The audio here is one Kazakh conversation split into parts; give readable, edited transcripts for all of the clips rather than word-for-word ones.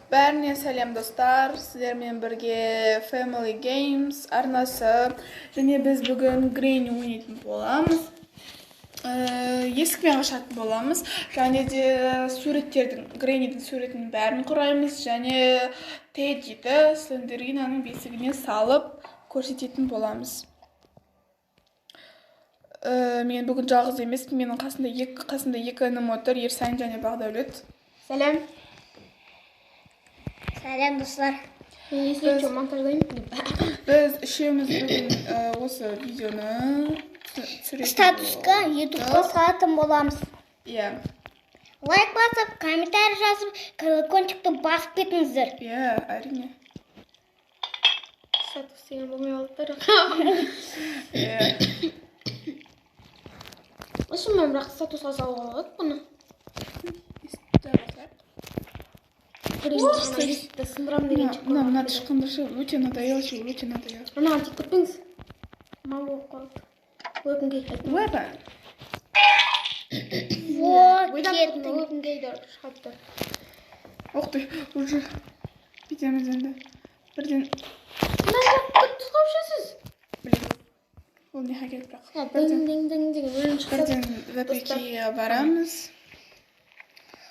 Бәріне сәлем, достар! Сіздермен бірге Family Games арнасы және біз бүгін Гренни ойнайтын боламыз. Есікпен қашатын боламыз және де суреттердің, Греннидің суретінің бәрін құраймыз және Теддиді Слендеринаның бесігіне салып көрсететін боламыз. Мен бүгін жалғыз емеспін, менің қасымда екі інім отыр, Ерсайын және Бағдәулет. Сәлем. Сәлем, достар. Мен если что, монтаждаймын. Біз үшеуміз бүгін осы видеоны түсіретін Статусқа, ютубқа салатын боламыз. Иә. Лайк басып, комментарий жазып, колокольчикті басып кетіңіздер. Иә, әрине. Статус деген болмай қалды да. Иә. Шынымен, бірақ статусқа салуға болады бұны. Есікті басайық. Гренни есікті сындырамын дегенше. Мына тышқанды ше, өте надоел ше, өте надоел. Анаған тиіп кетпеңіз. Мал болып қалды. Өкінге айттым. Ойбай. Вот, Ойлап кеттің. тұрдым, өкінге де шығады тұр. Ох ты, уже кетеміз енді. Бірден, Мына жақта тұтқап жүрсіз. блин. Ол не хакет бірақ. Дың Бірден, дың дың деген өлең шықса. бірден VPK барамыз.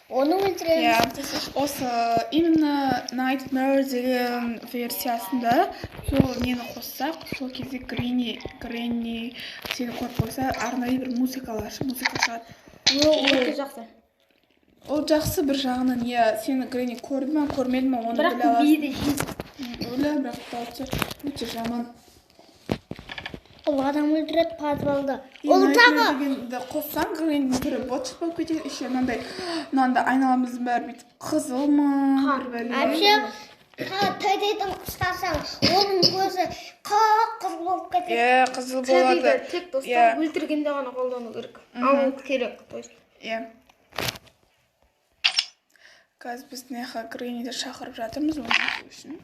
Оны өлтіреміз. Иә, осы именно Nightmare деген версиясында сол нені қоссақ, сол кезде Гренни сені көріп қойса, арнайы бір музыка шығады. Ол өте жақсы. Ол жақсы бір жағынан, иә, сені Гренни көрді ма, көрмеді ма, оны Бірақ біле аласың. биді жейді. Өлі, бірақ дауысы өте жаман. Ол адам өлтіреді подвалда. И Ол Nightmare тағы дегенді қоссаң, Греннидің түрі бот болып кетеді, еще мынандай айналамыздың бәрі бүйтіп қызыл ма, Қар. бір бәле. Вообще Теддидің ұстасаң, оның көзі қып-қызыл болып кетеді. Иә, қызыл болады. Теддиді тек, достар, өлтіргенде ғана қолдану керек. Алу керек, то есть. Иә. Қазір біз мына жаққа Гренниді шақырып жатырмыз ойнату үшін.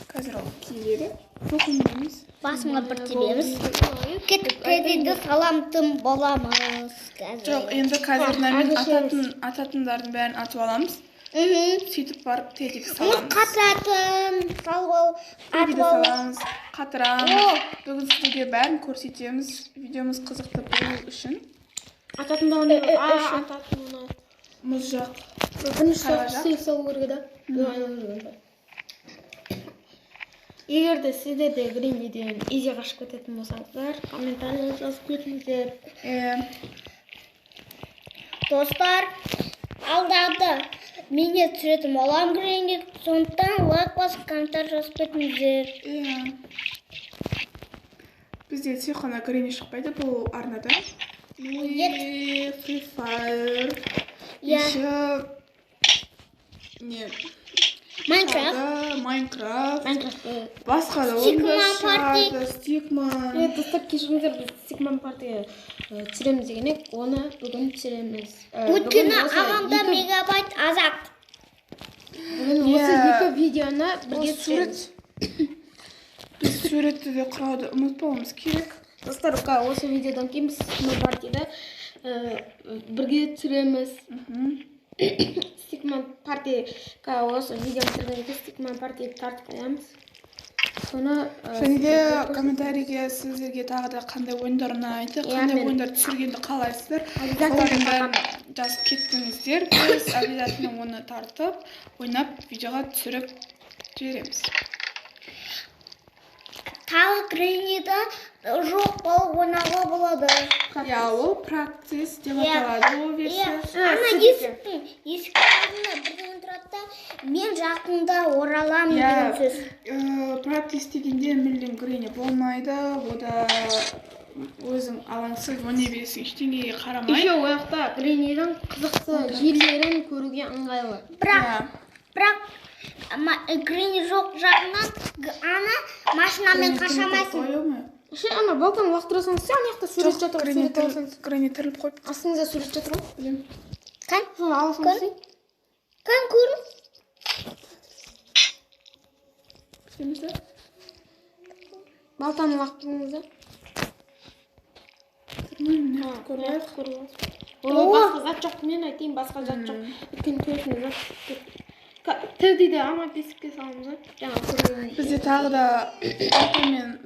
Қазір ол келеді. Жоқ, емес. Басыңа бір тебеміз. Кеттік, Теддиді саламтын боламыз қазір. Жоқ, енді қазір мынамен Әзірше ататындардың бәрін атып аламыз. Сөйтіп барып Теддиді Мұз саламыз. қатыратын, салып ал, Теддиді атып ал. саламыз, қатырамыз. Бүгін сіздерге бәрін көрсетеміз. Видеомыз қызықты болу үшін. Ататын да оңай. А, ататын оңай. Мұз жақ. Бірінші Қарға жақ. сейф салу керек еді. Айналып жүрген. Егер де сіздер де Гренниден изи қашып кететін болсаңыздар, комментарий жазып кетіңіздер. Иә. Достар, алдағы менде түсіретін боламын Гренни, сондықтан лайк басып, комментарий жазып кетіңіздер. Иә. Бізде тек қана Гренни шықпайды бұл арнада. Ну и Free Fire. Иә. Еще не Майнкрафт. тағы Майнкрафт. Майнкрафт. Басқа да Stickman ойындар Party. шығады. Stickman. Е, достар, кешіріңіздер, біз Stickman Party түсіреміз деген едік, оны бүгін түсіреміз. Өйткені Бүгін осы ағамда мегабайт аз-ақ. Бүгін осы Иә. екі видеоны бірге Ол сурет. түсіреміз. Біз суретті де құрауды ұмытпауымыз керек. Достар, осы видеодан кейін біз Stickman Party'ді бірге түсіреміз. Stickman Party осы видеоны түсірген кезде Stickman Party тартып қоямыз. Соны Және де сіздерге комментарийге сіздерге тағы да қандай ойындар ұнайды, Иә, қандай мен- ойындар түсіргенді қалайсыздар, Обязательно солардың бәрін жазып кеттіңіздер. Біз обязательно оны тартып, ойнап, видеоға түсіріп жібереміз. Тағы Гренниді жоқ болып ойнауға болады. Иә, ол practice деп Иә. аталады ол Иә, версия. ана есіктің алдында бірдеңе тұрады да, мен жақында ораламын Иә. деген сөз. Practice дегенде мүлдем Гренни болмайды. Ода өзің алаңсыз ойнай бересің, ештеңеге қарамай. Еще ол жақта Греннидің қызықты жерлерін көруге ыңғайлы. Бірақ Иә. бірақ Гренни жоқ жағынан ана машинамен Гренни қаша алмайсың. қоя ма? Ше, ана балкон лақтыра салсаңыз, ана жақта сурет Жоқ, жатыр, Гренни сурет алсаңыз. Гренни тіріліп қойыпты. Астыңызда сурет жатыр ғой. Білемін. Кән, Соны ала салсаңыз. кән көрін. Күтеміз да? Балтаны лақтырыңыз да. Тұрмаймын, мына жақты көріп алайық. Ой, басқа зат жоқ, мен айтайын, басқа зат жоқ. Өйткені төртінде зат көп. Теддиді ана бесікке саламыз ғой. Жаңа көрген. Бізде тағы да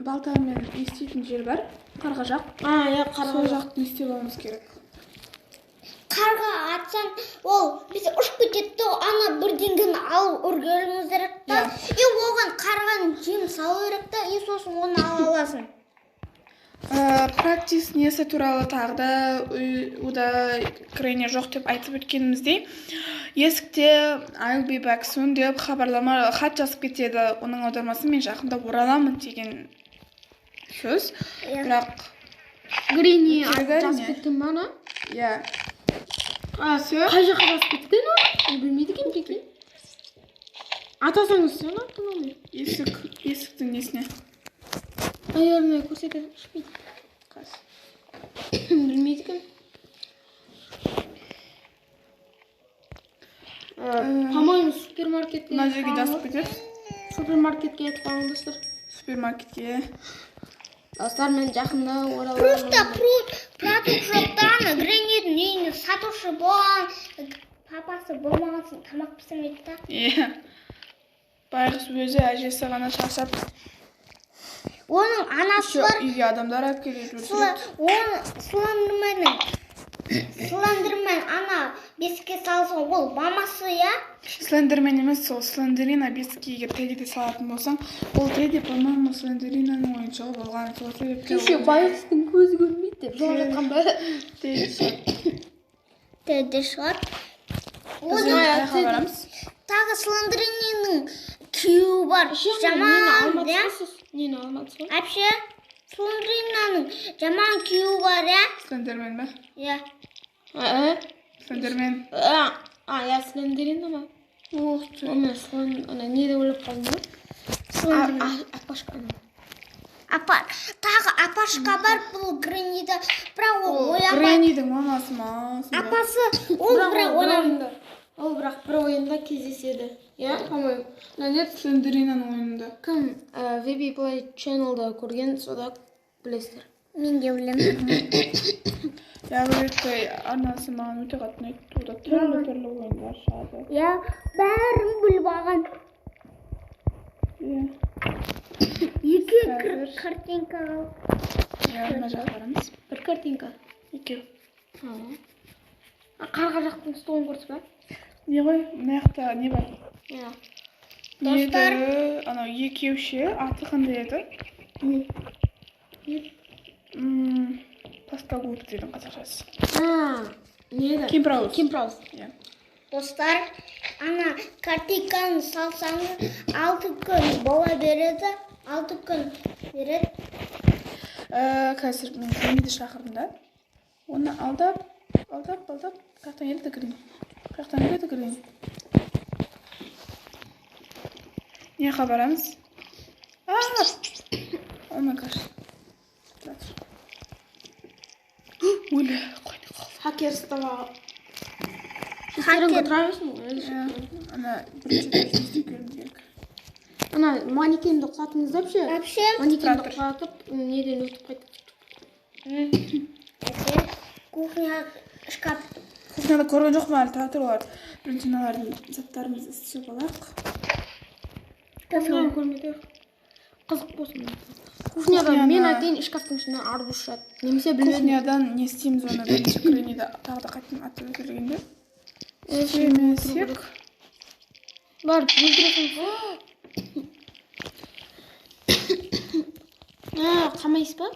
балтамен не істейтін жер бар. Қарға жақ. А, иә, Сол қарға. жақты не істеп алуымыз керек. Қарға атсаң, ол біз ұшып кетеді, ана бірдеңені алып үлгеруіміз керек та. И оған қарғаның жем салу керек та, и сосын оны ала аласың. Practice несі туралы тағы да ода Гренни жоқ деп айтып өткеніміздей, есікте "I'll be back soon" деп хабарлама, хат жазып кетеді. Оның аудармасы "мен жақында ораламын" деген сөз. Иә. Бірақ Гренни Керек жазып әрине. кеткен ба ана? Иә. А, Всё? қай жаққа жазып кеткен оны? Мен білмейді екенмін, прикинь. Атасаңыз сен атын оны. Есіктің несіне? Наверное, көрсетеді. Ішпейді. Білмейді екен. По-моему, супермаркетке. Мына жерге жазып кетеді. Супермаркетке айтып қойған, достар. Супермаркетке. Достар, мен жақында ораламын. Просто продукт жоқ та, ана Греннидің үйінде сатушы болған, папасы болмаған соң тамақ пісірмейді та. Иә. Байғұс өзі, әжесі ғана шаршап, Оның анасы еще бар. үйге адамдар алып келеді, өлтіреді. Оны Слендермен ана бесікке салса, ол мамасы, иә? Слендермен емес, сол Слендерина бесікке егер Теддиді салатын болсаң, ол Тедди, по-моему, Слендеринаның ойыншығы болған. Сол себепті Кеше ол байғұстың көзі көрмейді деп жылап жатқан ба? Тедди шығады. Тедди шығар. Біз Оның енді қай жаққа барамыз? тағы Слендеринаның күйеуі бар. Жаман, иә? Нені алмадыңыз ғой? Әпше, Слендеринаның жаман күйеуі бар, иә? Слендермен ба? Иә. Ә? Слендермен. А, иә, Слендерина ма? Ух ты. Мен Слен, ана не деп ойлап қалдым ғой? Слендермен. Апашка ана. Апа, тағы апашка бар бұл Гренниді, бірақ ол оянбайды. Греннидің мамасы ма? Сонда? Апасы, ол бірақ бір оянбайды. ойында. Ол бірақ бір ойында кездеседі. Иә, по-моему. Мына не Слендеринаның ойынында. кім VB Play Channel'да көрген, сода білесіздер. Мен де білемін. Иә, өте арнасы маған өте қатты ұнайды. Ода түрлі түрлі ойындар шығады. Иә, бәрін біліп алған. Иә. Екі Қазір. картинка қалды. Иә, мына жаққа барамыз. Бір картинка. Екеу. А, қарға жақтың столын көрдіңіз ба? Не ғой, мына жақта не бар? Иә. Не Достар. еді? Анау екеу ше, аты қандай еді? Плоскогубцы дедің қазақшасы. А, не еді? Кемпір ауыз. Кемпір ауыз. Иә. Достар, ана картинканы салсаңыз, 6 күн бола береді. 6 күн береді. Қазір мен Гренниді шақырдым да. Оны алдап, алдап, алдап. Қаяқтан келді Гренни? Қаяқтан келді Гренни? Не жаққа барамыз? А! Oh my gosh. Өлі, қойны қалды. Хакер ұстап Хакер. тұра берсін ғой. Иә, ана бірінші этажды істеп келуіміз керек. Ана манекенді құлатыңыз деп ше? Әпше, Манекенді Тұра тұр. құлатып, неден өтіп қайтты. Әпше, кухня шкаф. Кухняда көрген жоқпын әлі, тұра тұр олар. Бірінші мыналардың заттарымызды істеп алайық. Кухняны көрмей қызық болсын. Кухняда мен айтайын, шкафтың ішінде арбуз шығады. Немесе білмедім. Кухнядан не істейміз оны бірінші Гренниді тағы да қайтадан атып өлтіргенде? Істемесек. Барып өлтіресің. А, қамайсыз ба?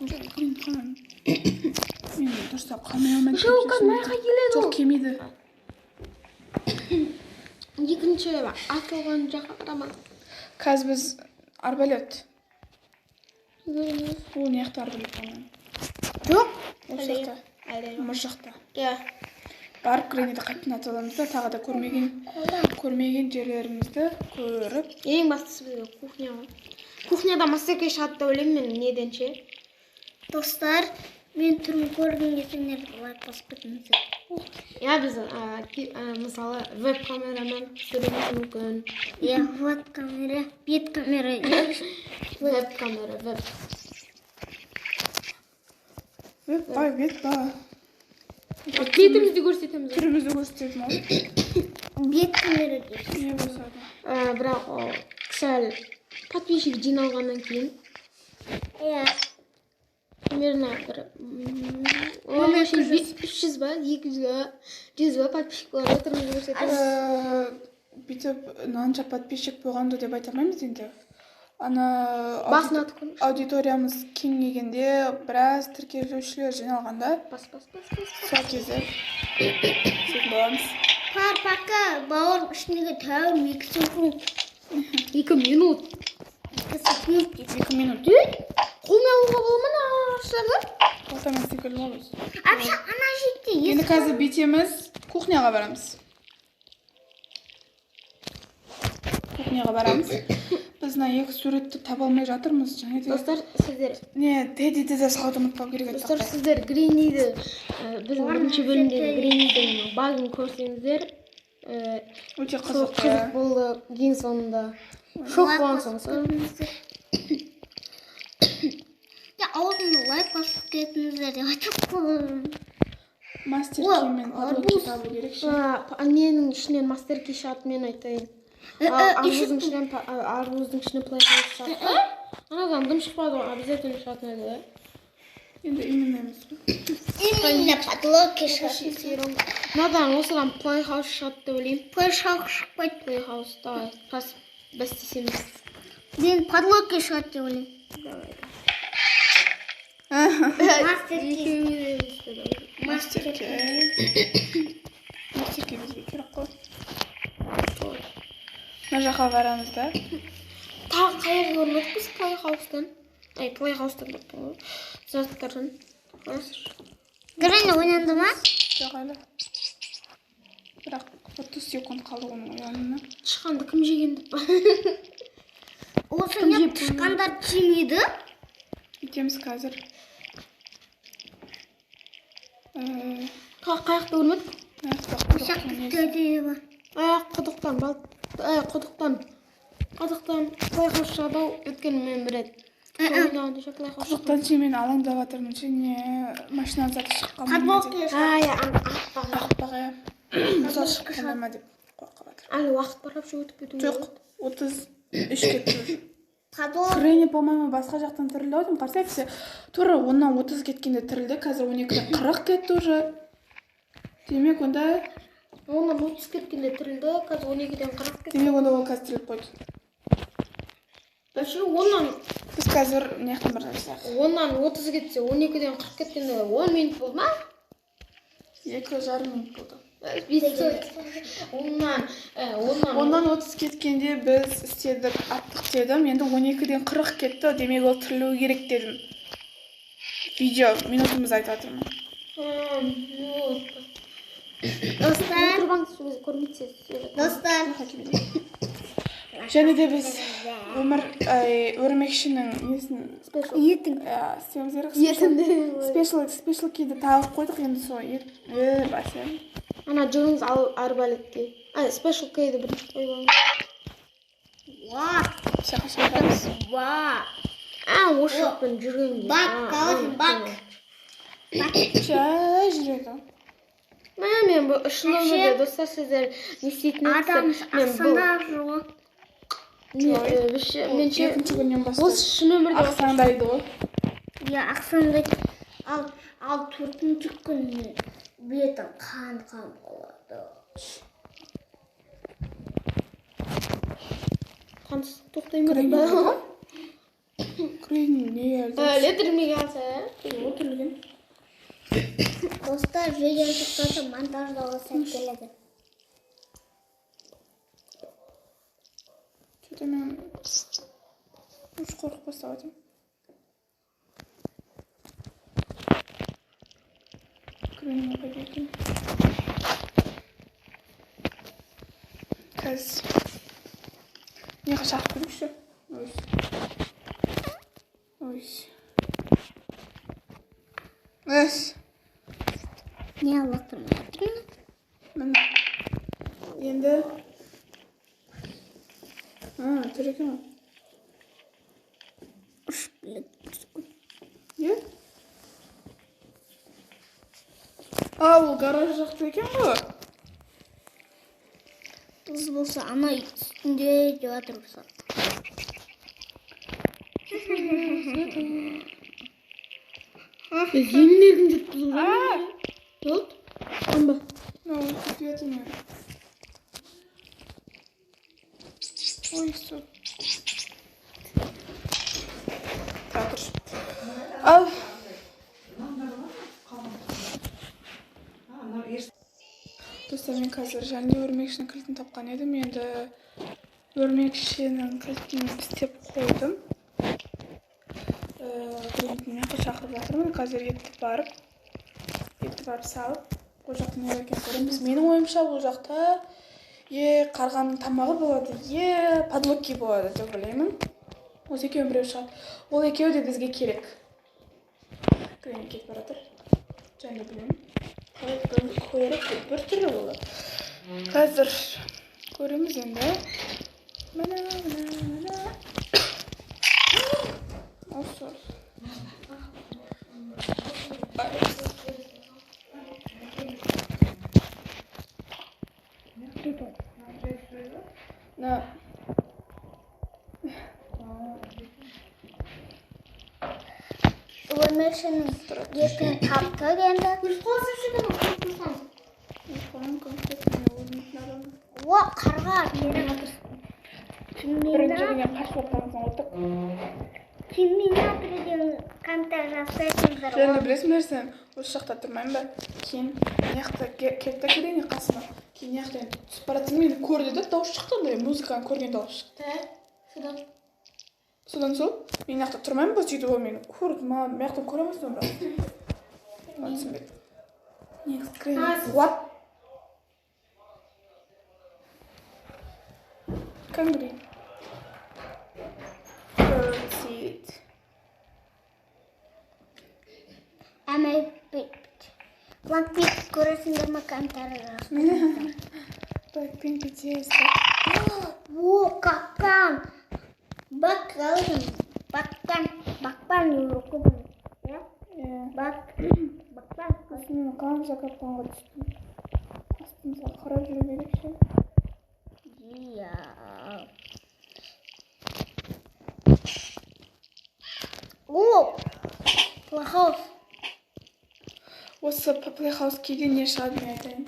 Жоқ, Гренни қалмаймын. Мен дұрыстап қалмай алмаймын. Жоқ, мына жаққа келеді Жоқ, ол. келмейді. Екінші атылған жаққа қарама. Қазір біз арбалет. Ол не жақта арбалет, по-моему? Жоқ. Осы жақта. Әлі. Мына жақта. Иә. Барып Гренниді қайтадан атып аламыз да, тағы да көрмеген жерлерімізді көріп. Ең бастысы бізге кухня ғой. Кухняда мастерке шығады деп ойлаймын мен неден ше. Достар, мен түрін көргім келсеңдер, лайк басып кетіңіздер. Иә, біз мысалы веб камерамен түсіруіміз мүмкін. Иә, веб камера, бет камера. Веб камера, веб. Веб па, бет па. Бетімізді көрсетеміз. Түрімізді көрсететін ғой. Бет камера дейсіз. Не болса да. Бірақ ол сәл подписчик жиналғаннан кейін Иә. примерно бір Мың екі жүз. 300 ба, 200 ба, 100 ба подписчик болады, түрімізді көрсетеміз. Бүйтіп мынанша подписчик болғанды деп айта алмаймыз енді. Ана Басын атып көріңізші. Аудиториямыз кеңейгенде, біраз тіркелушілер жиналғанда, Бас, бас, бас, бас. сол кезде істейтін боламыз. Пар пока бауырым ішіндегі тәуір 2 секунд. 2 минут. 2 секунд дейді. 2 минут. Қолмен алуға бола ма мына ағаштарды? Қалтамен секілді ғой біз. Әпше, ана жерде Енді қазір бүйтеміз, кухняға барамыз. Кухняға барамыз. Біз мына екі суретті таба алмай жатырмыз және де Достар, сіздер не Теддиді де салуды ұмытпау керек еді. Достар, сіздер Гренниді, біздің бірінші бөлімдегі Греннидің багын көрсеңіздер, Өте сол қызық. қызық болды ең соңында. Шок болған соң. Я аузымды лайк басып кетіңіздер деп айтып қойдым. Мастер О, кимен арбуз. табу керек ше. Ненің ішінен мастер ки шығады, мен айтайын. Арбуздың ішінен арбуздың ішінен плейхаус шығады. Анадан дым шықпады ғой, обязательно шығатын еді ғой. Енді именно емес қой. Именно подлоги шығады. Мынадан осыдан плейхаус шығады деп ойлаймын. Плейхаус шықпайды. Плейхаус, давай, бас бәстесеміз. Мен подлоги шығады деп ойлаймын. Давай. Мастер ки. Мастер ки. Мастер ки бізге керек қой. Мына жаққа барамыз да. Тағы қай жерге көрмедік біз плейхаустан? Ай, плейхаустан деп ғой. Заттардан. Гренни ойнанды ма? Жоқ әлі. Бірақ 30 секунд қалды оның оянуына. Тышқанды кім жеген деп. Осы не тышқандар жемейді? Бүйтеміз қазір. Қай жақта көрмедік? Мына жақта құдықтың несі. Пышақ бар. Құдықтан бал, құдықтан. Құдықтан плейхаус шығады ау, өйткені мен бір рет ойнағанда ше плейхаус. Құдықтан ше мен алаңдап жатырмын ше, не машинаның заты шығып қалмай ма деп. Подлоги Ай, аппақ. Аппақ, иә. Зат шығып қалмай ма деп қорқып жатырмын. Әлі уақыт бар вообще өтіп кетуге. Жоқ, 33 кетті уже. Подлоги. Гренни, по-моему, басқа жақтан тірілді ау деймін. Қарасай, все. Тура оннан 30 кеткенде тірілді, қазір 12-де 40 кетті уже. Демек онда, Оннан 30 кеткенде тірілді, қазір 12-ден 40 кетті. демек онда ол қазір тіріліп қойды. Вообще оннан Біз қазір мына жақтан бара жатсақ. оннан 30 кетсе, 12-ден 40 кеткенде 10 минут болды ма? 2,5 минут болды. Оннан, оннан Оннан 30 кеткенде біз істедік, аттық дедім. Енді 12-ден 40 кетті, демек ол тірілу керек дедім. Видео минутымызды айтып жатырмын. Достар, Отырбаңыз, өзі көрмейді сіз. достар. Және де біз өмір ай, өрмекшінің несін Етін. иә, істеуіміз керек. Етін. Спешл кейді тағып қойдық, енді сол ет бәсе. Ана жүріңіз ал арбалетке. Ай, спешл кейді бірінші қойып алыңыз. Ва, Жаққа шығарамыз. ва. А, осы жақпен жүрген. Бак, қалайсың, бак. Жай жүреді. Мә, мен бұл шын өмірде, достар, сіздер не істейтін Адам едіңіздер? Мен бұл ақсаңдап жүр ғой. не, вообще, мен ше Екінші күннен бастап. осы шын өмірде Ақсаңдайды ғой. Иә, ақсаңдайды. Ал төртінші күн бетің қан қан болады. Қансыз тоқтай ма? Гренни қайда? Гренни не әлде? Летірмеге алса, Отырылген. Достар, видео тоқтатып монтаждауға сәт келеді. Что-то мен уже қорқып бастап жатырмын. Гренни қайда екен? Қазір неге шақырып көрейікші? Ой. Ой. Өс. Не лақтырмай жатырмын? Міне. Енді А, тұр екен ғой. Ұшып келеді. Не? А, ол гараж жақта екен ғой. Біз болса ана үстінде деп жатырмыз. Біз емін-еркін жүріп тұрмыз ғой. А, Не болды? Амба. ну, ответами. Ой, все. Тұра тұршы. Ал, достар, мен қазір және өрмекшінің кілтін тапқан едім. Енді өрмекшінің кілтін істеп қойдым. Гренниді мен шақырып жатырмын. Қазір етті барып салып, ол жақта не бар екенін көреміз. Менің ойымша, ол жақта е қарғаның тамағы болады, е падлокки болады деп ойлаймын. Осы екеуінің біреуі шығады. Ол екеуі де бізге керек. Гренни кетіп бара жатыр. Және білемін. Қалай көріп біртүрлі болады. Қазір көреміз енді. Міне, міне, міне. Осы. Ай. На. Өрмекшінің етін таптық енді. Қойын конфет мен өлмейтін адаммын. О, қарға керек. Бірінші жерінен қашып жатқанын отырып. Терминатор деген комментарий жазсайсыңдар. Және білесің бе, сен осы жақта тұрмаймын ба? Кейін мына жақта кетті Гренни қасыма. Кейін мына жақта енді түсіп бара жатсам, мені көрді де, дауыс шықты андай, музыканы көрген дауыс шықты. Содан. Содан соң мен мына жақта тұрмаймын ба, сөйтіп ол мені көрді ма, мына жақтан көре алмайсың ғой бірақ. Маған түсінбедім. Негізі Гренни what? Кім Гренни? Bird. Әмей Blackpink көресіңдер ме, комментарий жазыңдар. Blackpink BTS. О, капкан. Бак, қалай? Бакпан, бакпан оқыдым. Иә? Иә. Бак, бакпан. Сосын мен қанша капканға түстім. Астымызға қарап жүру керек ше. Иә. О, Playhouse. Осы Playhouse кейде не шығады, мен айтайын.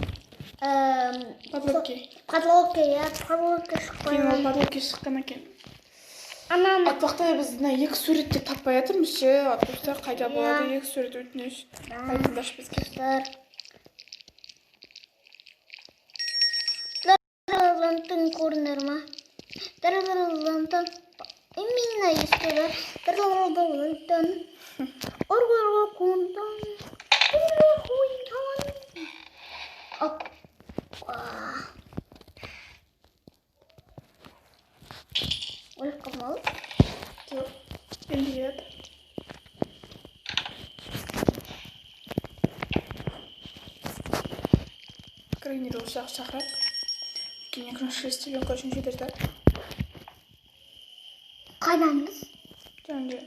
Падлокки. Падлокки, иә, падлокки Кейін ол шыққан. падлокки шыққан екен. Ананы Айтпақтай, біз мына екі суретті таппай жатырмыз ше. Достар, қайда болады екі сурет, өтініш. Айтыңдаршы бізге. Достар. Лантын көрдіңдер ма? Лантын. Именно естіді. Лантын. Оргорго кунтан. Опа. Өліп қалмады. Жоқ. Енді келеді. Гренниді осы жаққа шақырады. Кейін екінші шестеренка үшін жетеді. Қайдамыз? Және де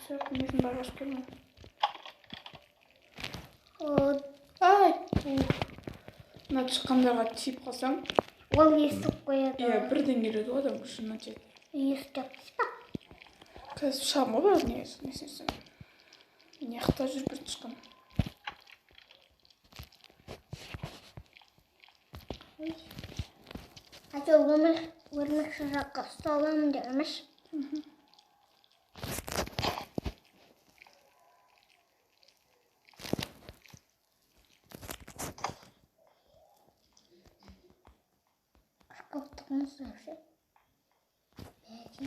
сол несін барып ашып келмей. Ай! Мына тышқандарға тиіп қалсаң, Ол естіп қояды. Иә, бірден келеді ғой адам, күшіне тиеді. Естіп па? Қазір шығамын ғой бірақ негізі, не істесем. Мына жақта жүр бір тышқан. Әйтеуір өрмекші жаққа ұсталамын деп емес. Шкафтығымыз вообще.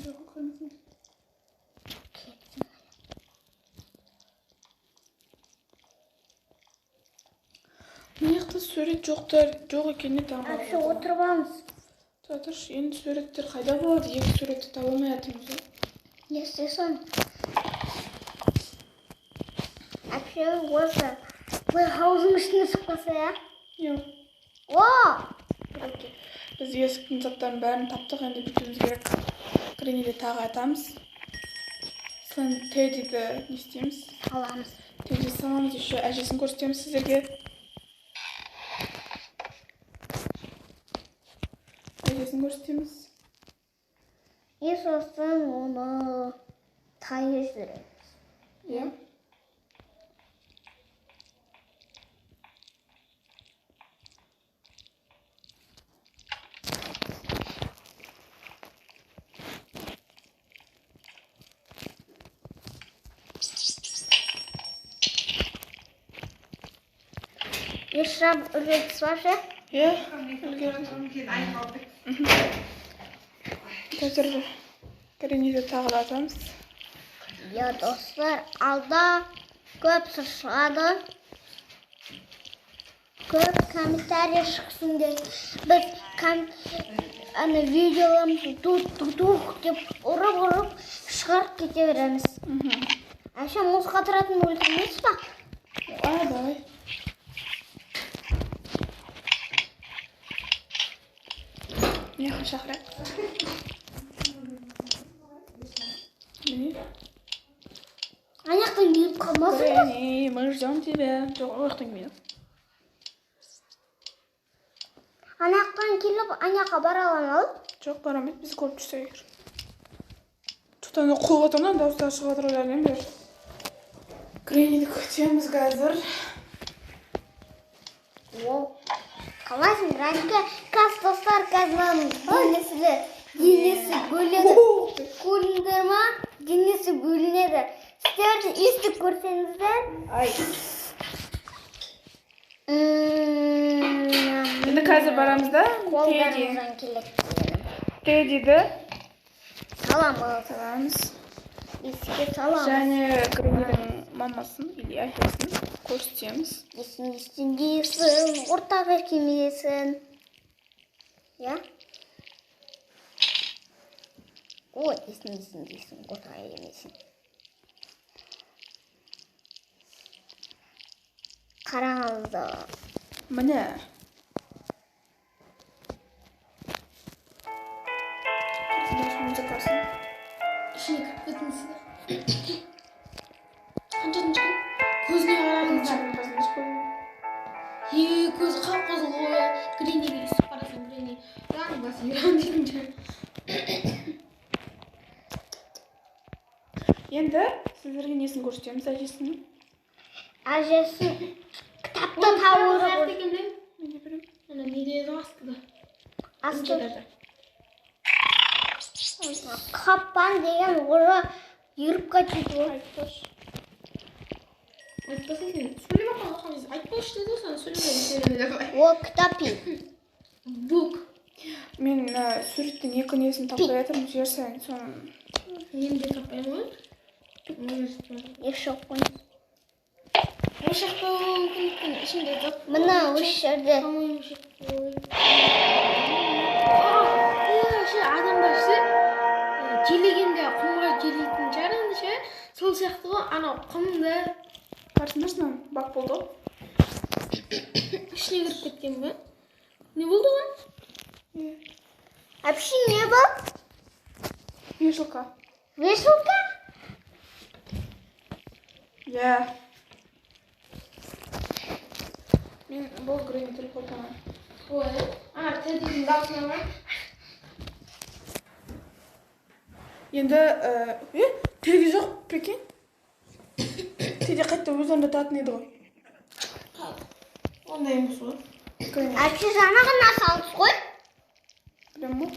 Жоқ, көрмейсің. Кеттім. Мына жақта сурет жоқтар, жоқ екеніне таң Вообще отырып аламыз. Тұра тұршы, енді суреттер қайда болады? Екі суретті таба алмай жатырмыз ғой. Не істесең? Вообще осы Playhouse-ың ішіне шықпаса, иә? Иә. О! Біз есіктің заттарын бәрін таптық, енді бүйтуіміз керек. Гренниді тағы атамыз. Сосын Теддиді не істейміз? Аламыз. Тедди саламыз, еще әжесін көрсетеміз сіздерге. Әжесін көрсетеміз. И сосын оны тайып жібереміз. Иә. Ешрап үлгердіңіз ба ше? Иә, үлгердім. Қазір Гренниді тағы да атамыз. Иә, достар, алда көп сыр шығады. Көп комментарий шықсын деп. Біз ана видеоларымызды тух-тух деп ұрып-ұрып шығарып кете береміз. Әше мұз қатыратын өлтірмейсіз ба? А, давай. Не шақырайық. Міне. Ана жақтан келіп қалмасын ба? Гренни, мы ждем тебя. Жоқ, ол жақтан келмейді. Ана жақтан келіп, ана жаққа бара аламын ал? Жоқ, бара алмайды, бізді көріп жүрсе егер. Что-то ана қуып жатыр ма, дауыстары шығып жатыр ғой әлем бері. Гренниді күтеміз қазір. О, қалайсың, Граника? Қазір достар, қазір мынаның денесі бөлінеді. Көрдіңдер ма? Денесі бөлінеді. Сіздер де естіп көрсеңіздер. Ай. Енді қазір барамыз да. Тедди. Қолдарыңыздан келеді. Теддиді Саламыз. саламыз. Еске саламыз. Және Греннидің мамасын или әкесін көрсетеміз. Есін есін дейсің, ортаға келмейсің. Иә? Ой, есін есін дейсің, ортаға келмейсің. Қараңыздар. Міне. Музыкасын. Ішіне кіріп кетіңіздер. Қаншасыншы күн? Көзіне қараңыздар. Е, көзі қап-қызыл ғой. Гренниге өйстіп қарасаң, Гренни ран басы иран дейтін шығар. Енді сіздерге несін көрсетеміз әжесінің? Әжесін кітапта табу керек. Екен де? Мен де білемін. Ана неде еді ғой, астыда. Асты. Қаппан деген уже еріп кетеді ғой. Айтпашы. Айтпасын сен. Сөйлеп жатқан оқыған кезде айтпашы деді ғой саған, сөйлеме, сөйлеме деп. О, кітап. Бук. Мен мына суреттің екі несін таппай жатырмын, жер сайын соны. Мен де таппаймын ғой. Еш жоқ қой. Осы жақта болуы мүмкін, өйткені ішінде зат Мына осы жерде. По-моему, ше, адамдар ше, желегенде құмға желейтін шығар енді ше, сол сияқты ғой, анау құмды. Қарасыңдаршы, мынау бак болды ғой. Ішіне кіріп кеткен бе? Не болды оған? Иә. Вообще не был? Вешалка. Вешалка? Иә. Мен бұл Гренни телепорттамаймын. Ой, ана Теддидің дауысына бар. Енді, Тедди жоқ, прикинь. Тедди қайтта өз орнында тұратын еді ғой. Ондай емес ғой. Гренни. Вообще жаңа ғана салдық қой. Білемін ғой.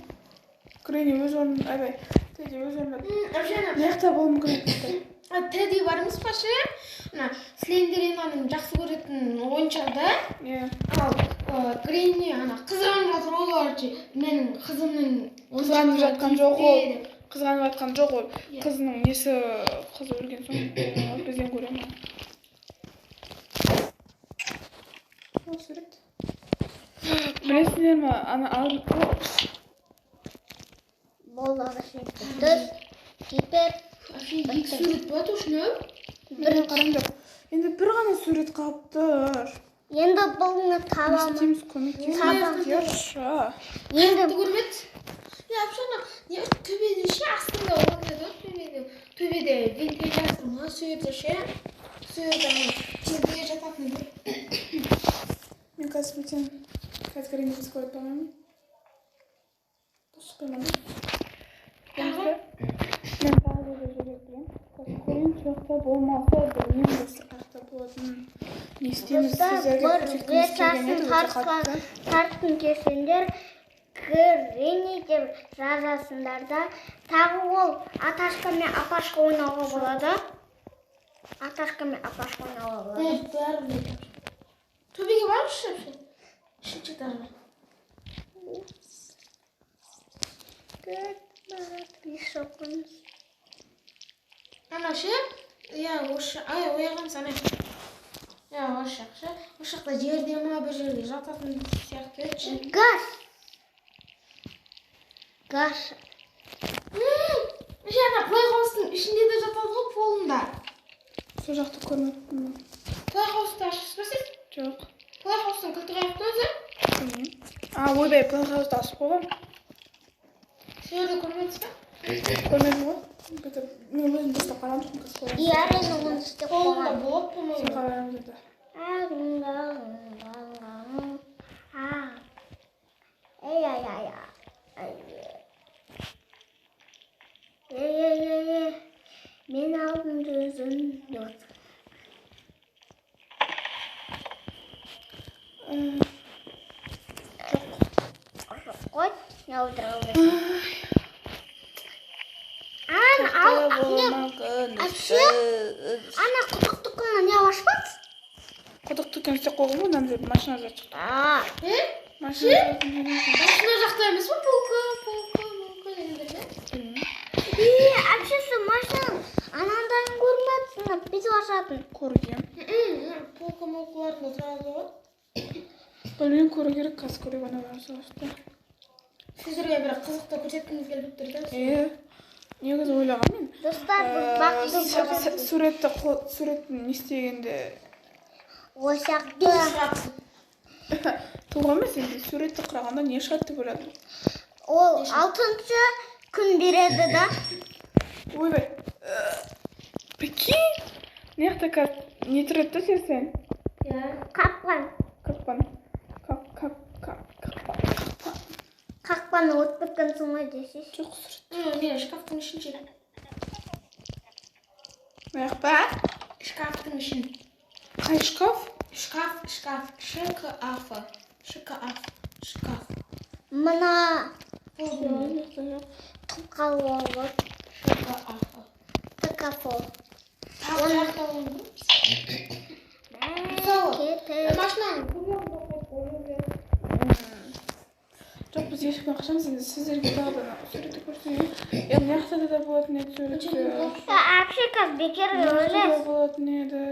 Гренни өз орнында, айбай, Тедди өз орнында. Вообще ана Мына жақта болуы мүмкін еді. Тедди бар емес па ше? Ана Слендеринаның жақсы көретін ойыншығы да. Иә. Ал Гренни ана қызғанып жатыр ғой, короче, менің қызымның Қызғанып жатқан жоқ ол. деп. Қызғанып жатқан жоқ ол. Иә. Қызының несі, қызы өлген соң бізден көремін. Ол сурет. Білесіңдер ме, ана алдын Болды, ағашын бітті. Теперь Вообще екі сурет болады точно. Бір қараңдар. Енді бір ғана сурет қалып тұр. Енді бұны Не табамын. істейміз, көмектесіңіздерші. Енді Көрмеді. Я вообще ана не төбеде ше, астында орын еді ғой, төбеде. Төбеде вентилятор ма сол жерде ше. Сол жерде жерде жататын. Мен қазір бүйтемін. Қазір Гренни біз көреді, по-моему. Дұрыс қоймадым. Тағы? Мен тағы да бір жерге білемін. Қазір көрейін, сол жақта болмаса, білмеймін достар, қай жақта болатынын. Не істейміз, Достар, сіздерге бір көрсеткіміз келген еді версиясын өте қатты. тартқың келсеңдер, Гренни деп жазасыңдар да, тағы ол аташка мен апашка ойнауға болады. Аташка мен апашка ойнауға болады. Бәрі. Төбеге барыңызшы вообще. Үшінші этажға. Төрт, бір, бес, оқыңыз. Ана ше? Иә, осы, ай, ояғамыз ана. Иә, осы жақ ше. Осы жақта жерде ма бір жерде жататын сияқты еді ше. Газ. Газ. Ше, ана плейхаустың ішінде де жатады ғой, полында. Сол жақты көрмеппін мен. Плейхаусты ашасыз ба сіз? Жоқ. Плейхаустың кілті қаяқта өзі? Білмеймін. А, ойбай, плейхаусты ашып қойғанмын. Сол жерде көрмедіңіз ба? Көрмедім ғой. Бүйтіп, мен өзім дұрыстап қараған жоқпын, қазір қойған. И әрине оны істеп Полында қойған. болады, Сен по-моему. қараймыз енді. А. Эй, ай, ай, ай. Ей, ей, ей, ей. Мен алдым жүзін. Қой, не отыра Ана, ал, не, әше, ана құдықтықына не ашпадыңыз? Құдық дүкен істеп қойған ғой, мына жерде машина зат шықты. А, Е? Машина Машина жақта емес па? Полка, полка, полка дегендер ше? Білмеймін. и, әпше, сол машинаның анандайын көрмедіңіз, бүйтіп ашатын. Көргем. Полка молкаларында тұрады ғой. Білмеймін, көру керек, қазір көрейік ана жақта. Сіздерге бір қызықты көрсеткіміз келіп тұр да. Е, негізі ойлағанмын мен. Достар, біз бақытты Суретті суреттің не істегенде Осы жақта. туға емес енді суретті құрағанда не шығады деп ойладым. Ол алтыншы күн береді да. Ойбай. Прикинь, мына жақта қазір не тұрады да сен? Иә. Қақпан. Қақпан. Қақ, қақ, қақ, қақпан, қақпан. Қақпаны өтіп кеткенсің ғой десейші. Жоқ, сурет. Не, шкафтың ішін ше. Мына жақта? Шкафтың ішін. Қай шкаф? Шкаф, шкаф. Ш-К-А-Ф. Ш-К-А-Ф. Шкаф. Мына Жоқ, мына жақта жоқ. тұқалуы болады. Ш-К-А-Ф. Тықафо. Тағы жақта болуы мүмкін. Мысалы, Кетіп. машинаның Жоқ, біз ешкімнен қашамыз енді, сіздерге тағы да суретті көрсетейін. Е, мына жақта да болатын еді суретті. Әпше, қазір бекер Мына жақта да өлесіз. болатын еді.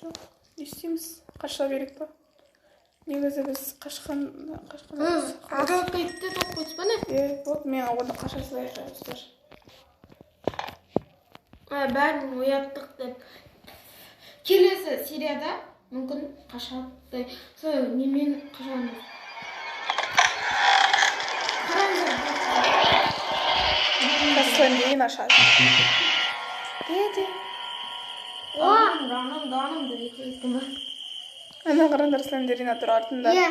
Жоқ, не істейміз? Қаша берейік па? Негізі біз қашқан қашқан. Огородқа итті тоқ қойдыңыз ба не? Е, вот мен онда қаша салайық, достар. Бәрін ояттық деп. Келесі серияда мүмкін қашады. Сол немен қашамыз? Қараңыздар. Қазір ашады. Деді. Раным, раным деп екеуі ма? Ана қараңдар, Слендерина тұр артында. Иә,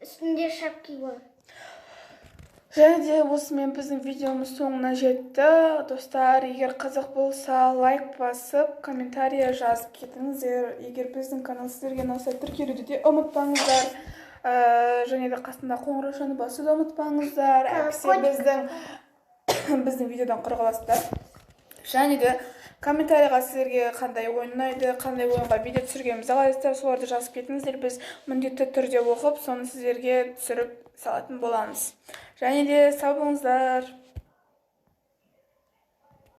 үстінде шапки бар. Және де осымен біздің видеомыз соңына жетті. Достар, егер қызық болса, лайк басып, комментария жазып кетіңіздер. Егер біздің канал сіздерге ұнаса, тіркелуді де ұмытпаңыздар. Және де қасында қоңыраушаны басуды ұмытпаңыздар. Әйтпесе біздің видеодан құр қаласыздар. Және де комментарийға сіздерге қандай ойын ұнайды, қандай ойынға видео түсіргенімізді қалайсыздар, соларды жазып кетіңіздер. Біз міндетті түрде оқып, соны сіздерге түсіріп салатын боламыз. Және де сау болыңыздар.